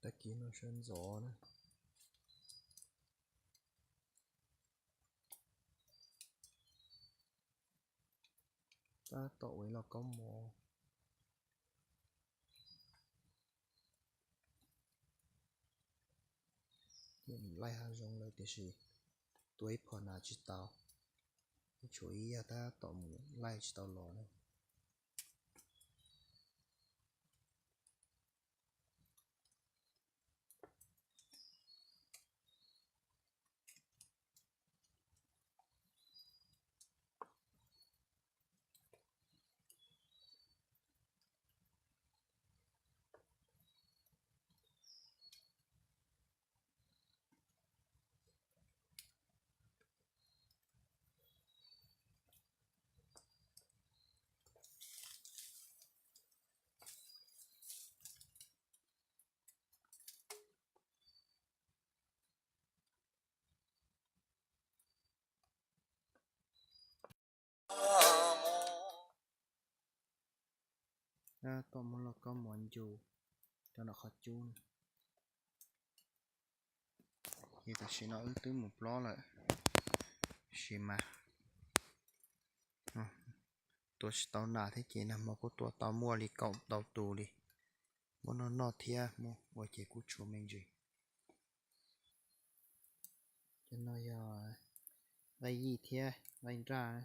Tag kis no sawv ntxov na. Tab tom ua ib los kaub mov. Laij hav zoov lawm tiam sis tua ib phom nas tsis tau. Tshuav ib yam tab tom mus laij tsis tau los na. Tab tom muab lauj kaub mov ncus rau nram qhov cub na. Ces tam sim no wb twb mus plob lawm, tab sis mas tua tsis tau nas thiab ces nag hmo kuj tua tau muaj li kaum ntau tus li. Muab noj noj thiab muab ua ces kuj tshuav me ntsis. Cov no yog nqaij yij thiab nqaij nraj,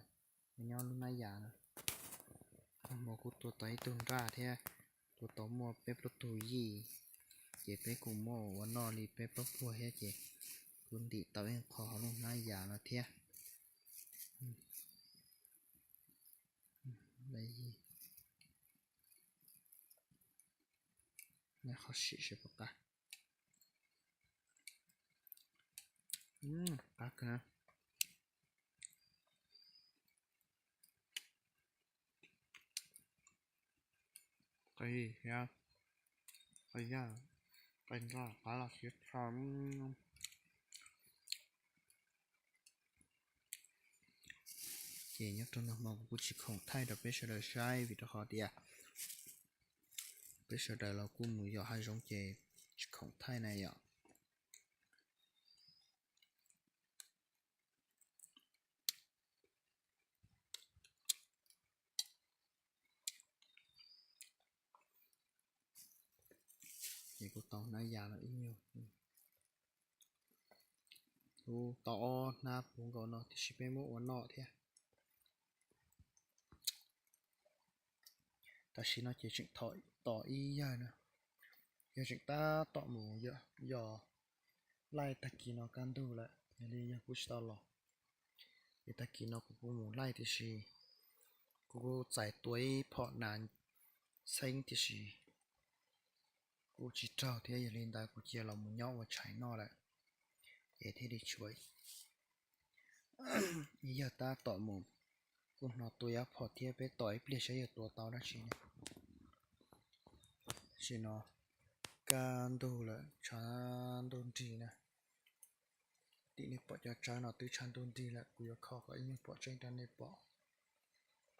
nyob lub hnab yas no. Nag hmo kuj tua tau ib tug nraj thiab, tua tau muaj peb plaub tug yij, ces peb kuj muab ua noj li peb plaub puag thiab ces kuj ntim tau ib qho hauv lub hnab yas no thiab. Qhov sim sawv pom qab. Qab kawg na. Qe thiab qe yaj, qe nraj qab los siab tshaj. Ces nyob rau nag hmo kuv kuj tsis khoom thaij rau peb sawv daws saib vim rau qhov tias peb sawv daws los kuj mus yos hav zoov ces tsis khoom thaij na yom. Ces kuj tau hnab yas los ib nyuag, kuj tau ob hnab puv nkaus no tiam sis peb muab ua noj thiab. Tam sim no ces tseem thom tos ib yawg na, yog tseem tab tom mus yos laij tag kis no kaj ntug lawm, yog li yawg kuj tsis tau los. Ces tag kis no kuv kuj mus laij tiam sis kuv kuj txais tua ib phom nas xeeb tiam sis kuj tsis raug thiab, yog li ntawd kuv cia los mus nyob ua tshais noj lawm, ces thiaj li tshuav ib yawg tab tom mus. Kuj hnov tua ib phom thiab, peb tos ib pliag saib yawg tua tau dab tsi ne. Tam sim no kaj ntug lawm, tshav ntuj nrig na. Tim nej pom cov tsawb no twb tshav ntuj nrig lawm, kuv yuav kho kom ib nyuag pom tseeb rau nej pom.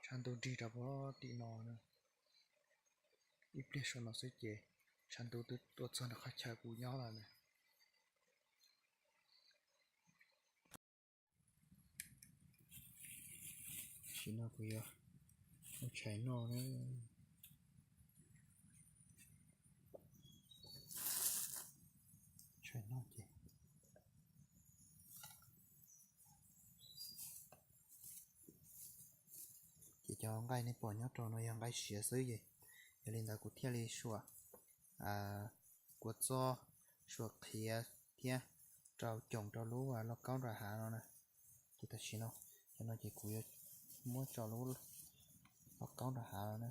Tshav ntuj nrig rau pem tim no na. Ib pliag saum no xwb ces tshav ntuj twb tuaj txog nram qhov chaw kuv nyob lawm na. Tam sim no kuv yuav ua tshais noj na. Tshais noj ces, ces cov nqaij nej pom nyob rau no yog nqaij siav xwb ces, yog li ntawd kuv thiaj li suam kua txob, suam qhiav thiab rau coom rau lub lauj kaub nram hav no na. Ces tam sim no, cov no ces kuv yuav muab tso lub lauj kaub nram hav no na.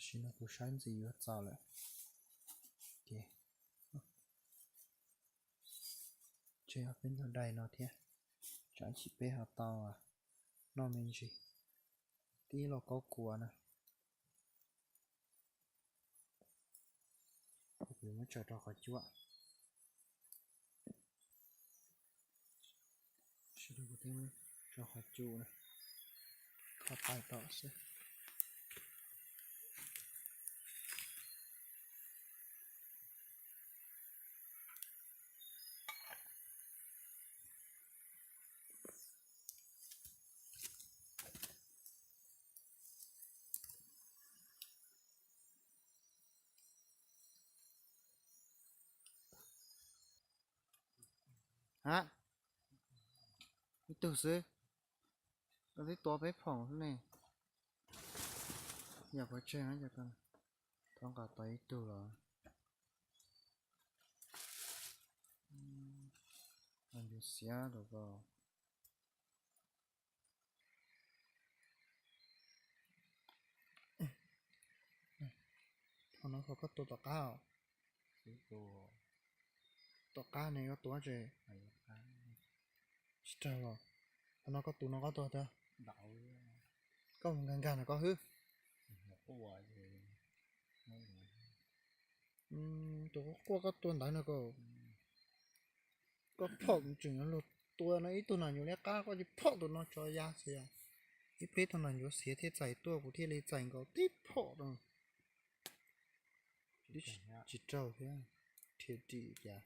Tam sim no kuv saib ntxim yuav txaus lawm. Ces tseg ob peb nyuag daim no thiab, tsam ib chim peb ho tau noj me ntsis. Tib lauj kaub kua na, kuv muab tso rau qhov cuab. Sawv daws, kuv thiaj muab tso qhov cub na, kho tais tom xwb. Ha, ib tug xwb, koj twb tua peb phaum xwb ne. Yam pov tseg no, thov nqa tau ib tug los. Ncuav xiav rau ko. Thaum no koj tua tom qab os? Tom qab ne koj tua tsis? Tsis raug los? Thaum no koj tus no koj tua tau? Koj mus nkag nkag no koj hwb. Tus quaj quaj koj tua ntawd no koj, koj phom tseem luag tua no ib tug nas nyuv liab qab, koj cia phom tus no tso ya xwb. Ib pliag tus nas nyuv xiav thiaj txais tuaj, kuv thiaj li txais nkaus tib phom no. Tsis raug thiab, rhiav dim cas,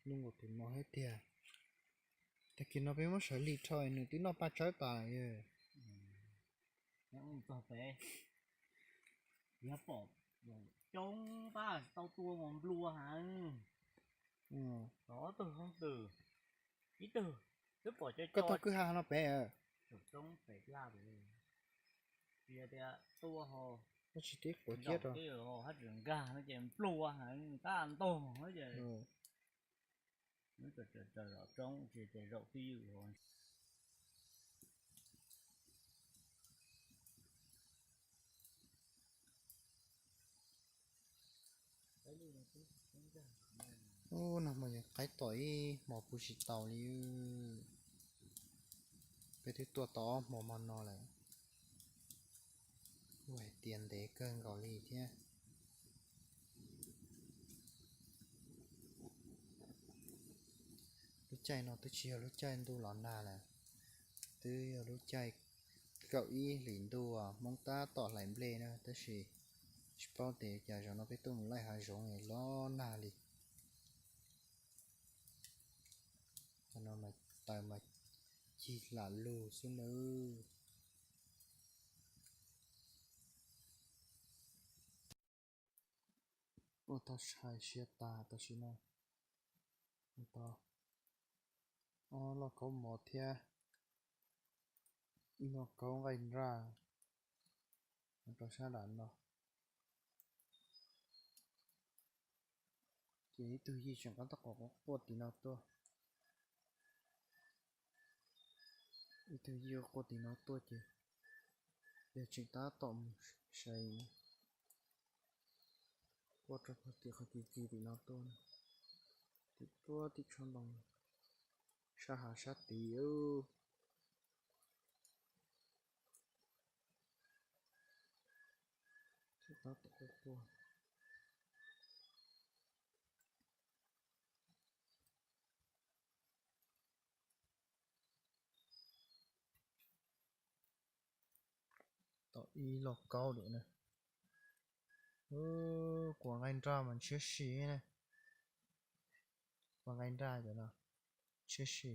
nws nkaus tus no thiab tiag. Tag kis no peb muab sawv lig rho, nws twb noj paj tsawb tas. Txog pem, yog pom coob tab tsis tau tua mas nplua heev. Ob tug hoob twm, ib tug twb pom cov, koj tau kwj ha no pem, tsis yog tias tua ho, tsis tib quav ciab rau, hab tsis nkag no ces nplua heev tab ntog ces zaum roob tsis ces zaum twj ywm. Ub, no mas yog qaib tom ib hmo pw tsis tau li. Peb twb tuaj tau ob hmo hmo no lawm. Kuj hais tias ntev kawg nkaus li thiab. Lub caij no twb tsis yog lub caij ntuj los nag lawm, twb yog lub caij kaum ib hlis ntuj, Hmoob tab tom hlais nplej na, tab sis tsis paub tias cas zaum no peb tuaj mus laij hav zoov los nag li. Qhov no mas taws mas cig lam lug xwb nawb. Ua tau sai siab tas tam sim no. Tau ob lauj kaub mov thiab ib lauj kaub nqaij nraj rau sab nram no. Ces ib tug yij tseem tab tom quaj quaj tim no tuaj. Ib tug yij quaj tim no tuaj ces yog tseem tab tom mus sai quaj rau tim qhov ci ci tim no tuaj, tim tuaj tim tshob ntoo sab hav sab tid. Tab tom quaj quaj. Tau ib lauj kaub lawm na. Kua nqaij nraj mas ntshiab si ne. Kua nqaij nraj cov no ntshiab si.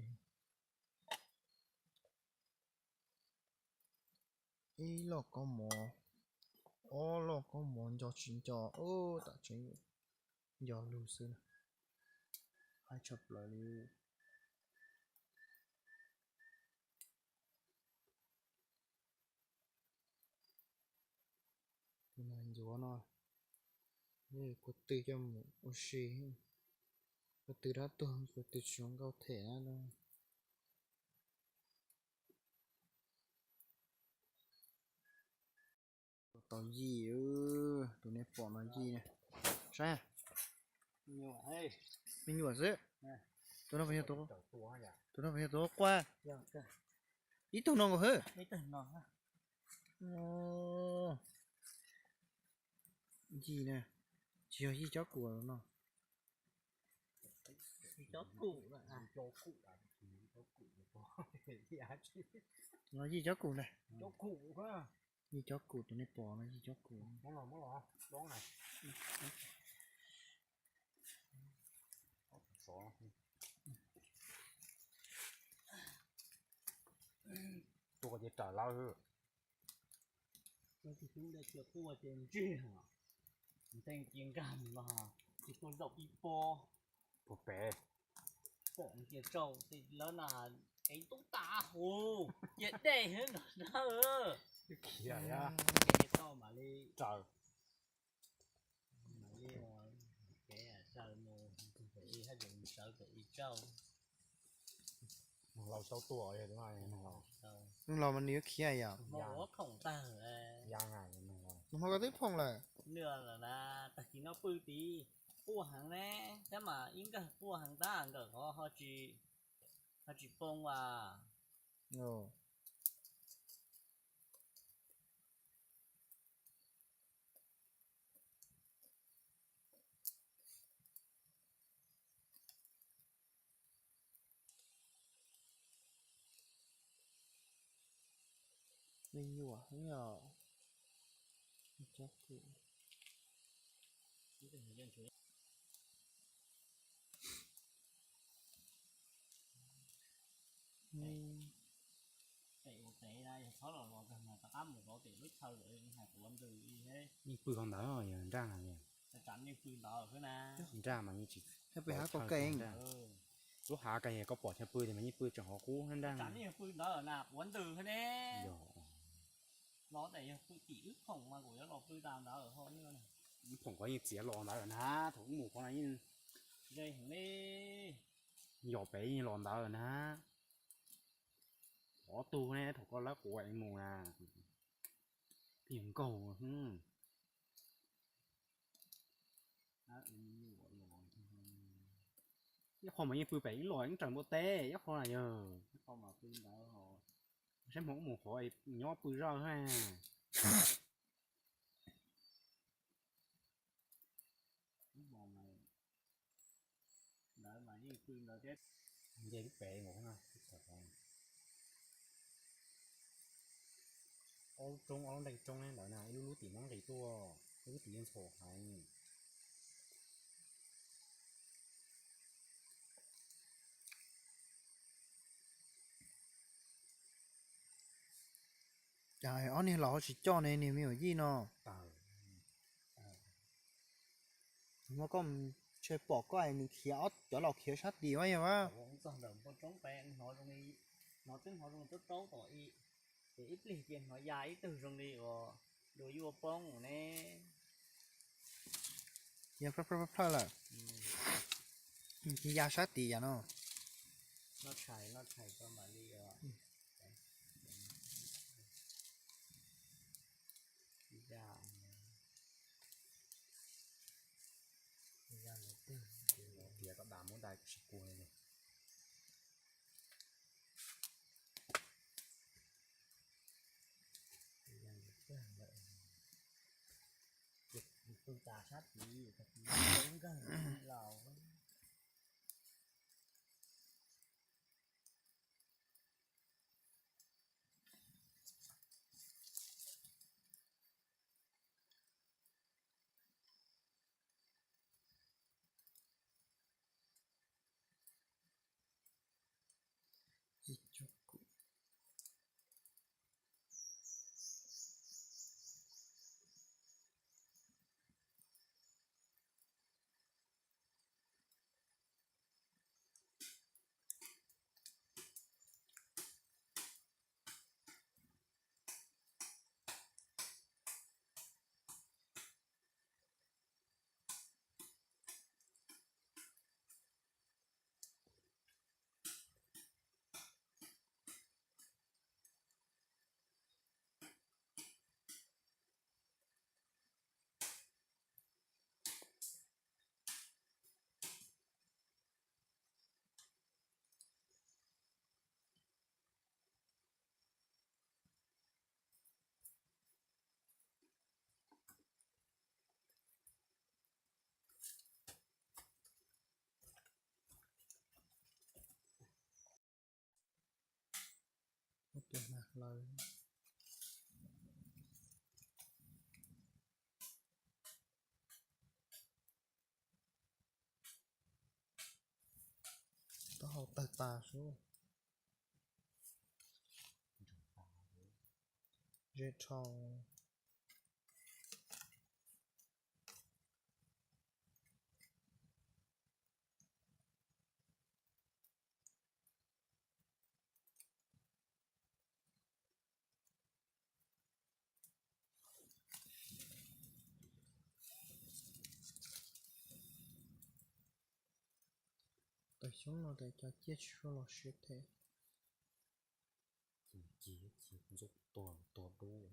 Ib lauj kaub mov, ob lauj kaub mov nco tsis nco, tam tseeb nco lug xwb, haib tshaj plaws li. Tus no ncuav no, kuv tw coj mus ua si, kuv tw dab tuag, kuv tw tsis zoo nkauj them na. Tau yim. Tus nej pom no yij ne. Saib, me nyuam xwb. Tus no puas yog tus, tus no puas yog tus quaj? Ib tug no nkaus hwb. Yij ne, tsis yog yij cob kum no. Yij cob kum, yij cob kum ntag. Yij cob kum tus nej pom no yij cob kum. Tuaj ces raws lawv. Tus xyoob dej cia quaj ces ntsig, ntees cia nkag mus no, tsis tuaj zaum ib pob. Puag pem. Pom cia tsaus lawv na, kev tub tas hu, cia dej nrog na. Khiav, tau mam li raws. Mam li kev raws mus, pem ib hab pem sawv pem ib tsaus. Neeg laus tau tuaj, neeg laus mas nws yuav khiav yom. Nws hmo koj twb phoom lawm. Nws lawm na, tag kis no pw tid, quaj heev ne, thiab mas ib nkawg quaj heev tab nkawm qhov ho tsis poob as. Me nyuam heev os. Yeej pw hauv ntawd, yog nraj, nraj mas yeej tsis, pw hauv koj kev, lub hav koj yog koj pom chaw pw tiag mas yeej pw tseem hauv qub nraj. Yog, phoom qhov yeej txiav los ntawd na, thaum wb mus qhov no yeej yog pem yeej los ntawd na. Qhov tug ne thaum koj lawv quav ev mus na, yog nkaug. Ib qho mas yeej pw pem ib los ib raws npua teb ib qho na yog. Saib hmo ub mus qhov nyob pw zoj na. Nce lub pem nkaus na. Ob lub roob, ob lub nreeg roob ntawd na, ib lub lub tim no nqis tuaj, ib lub tim yeej ntxhov heev. Cas ob niag laus ho tsis coj ne niag me nyuam yij no? Muab koj, ntshe pom koj es nws khiav, ob cov laus khiav sab tim ua yog a. Hnov twb hnov zoo rau rau tom ib, ces ib pliag cia hnov ya ib tug zoo li uas dua yuaj poob ne. Ya plhawj plhawj plhawj lawm. Cia ya sab tid yam no. Noj tshais, noj tshais tso mam li. Tias koj da muab da tsis kua li. Pw tas sab tid, nkawg laus. Tus nag hlaws. Taub hau tawg tas sub. Ze dhau. Tawm xyoob no tas cov ciaj tsis suav los siav thiab. Ces ces ntxuav tuag tuag dub.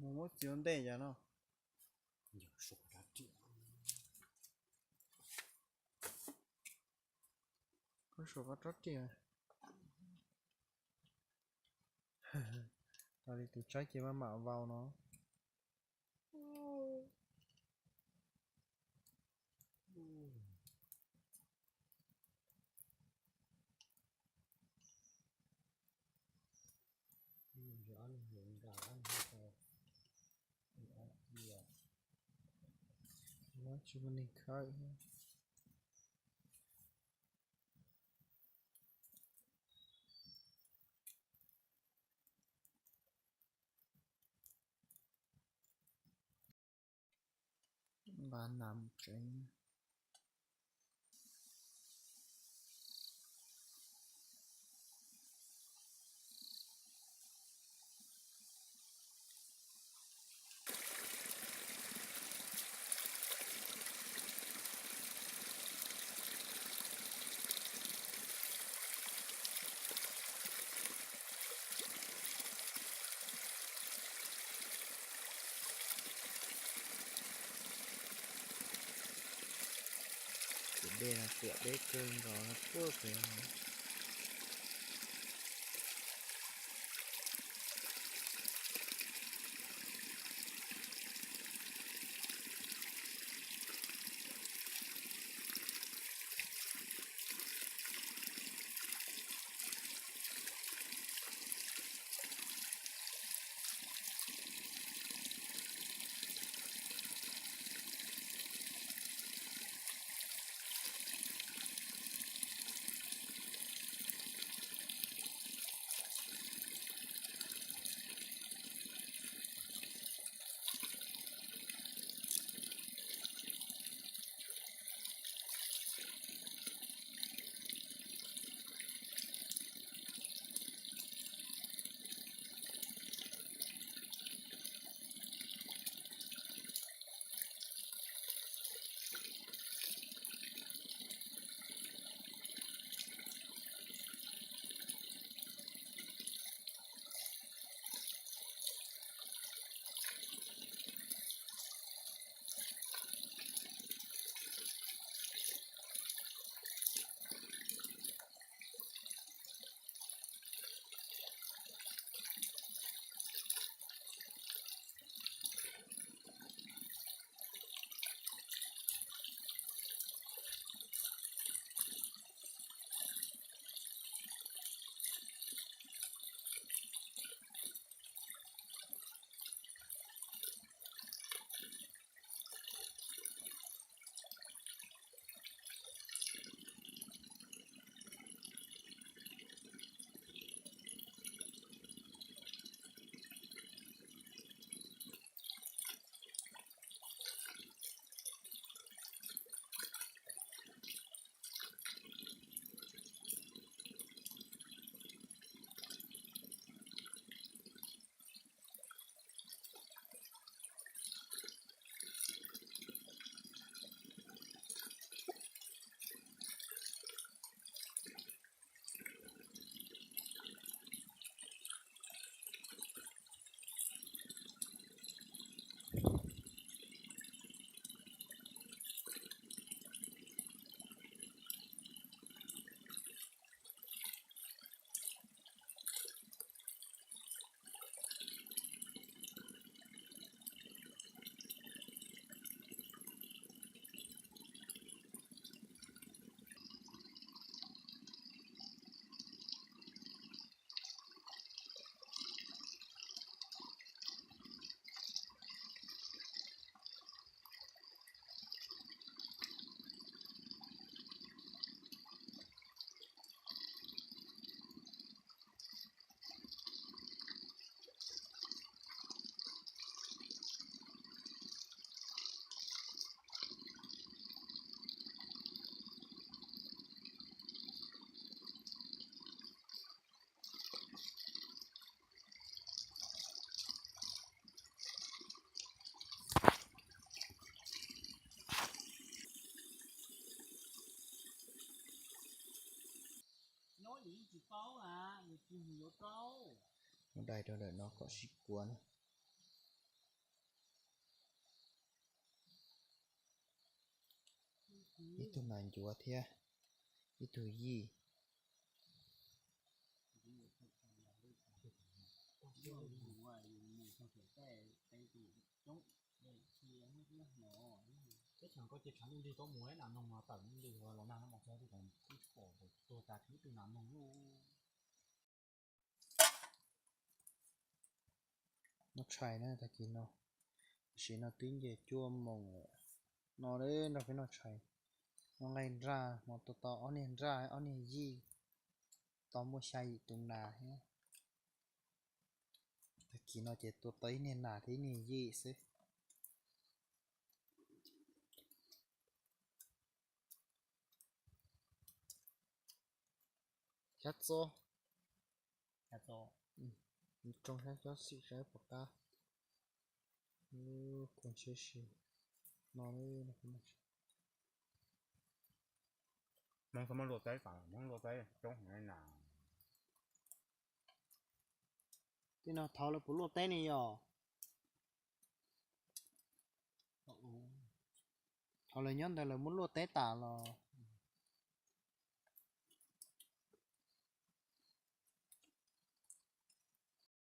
Mus muab txiv ua ntej yam no. Koj suav koj tsob ris. Tau li tus tsaib ces maj mam vau no. Tsis muaj neeg khawb. Nqa nas mus tsev. Tus dej no tiam deb kawg nkaus no puag pem. Mus dai rau ntawm no kom sib kuav na. Ib tug nas ncuav thiab ib tug yij. Noj tshais na tag kis no, tam sim no twb nce cuaj moos lawm. No nrog peb noj tshais, noj nqaij nraj, hmo tua tau ob niag nraj ob niag yij, tau muaj xya yim tus nas thiab. Tag kis no ces tua tau ib niag nas thiab ib niag yij xwb. Xyab txob, tsoo xyab txob xim saib puas qab. Kuv ntshe si no. Hmoob txhob muab luaj teb tas, Hmoob luaj teb coob heev na. Tej no thov lawv puas luaj teb ne yom? Thov lawv nyob ntawd lawv muab luaj teb tas los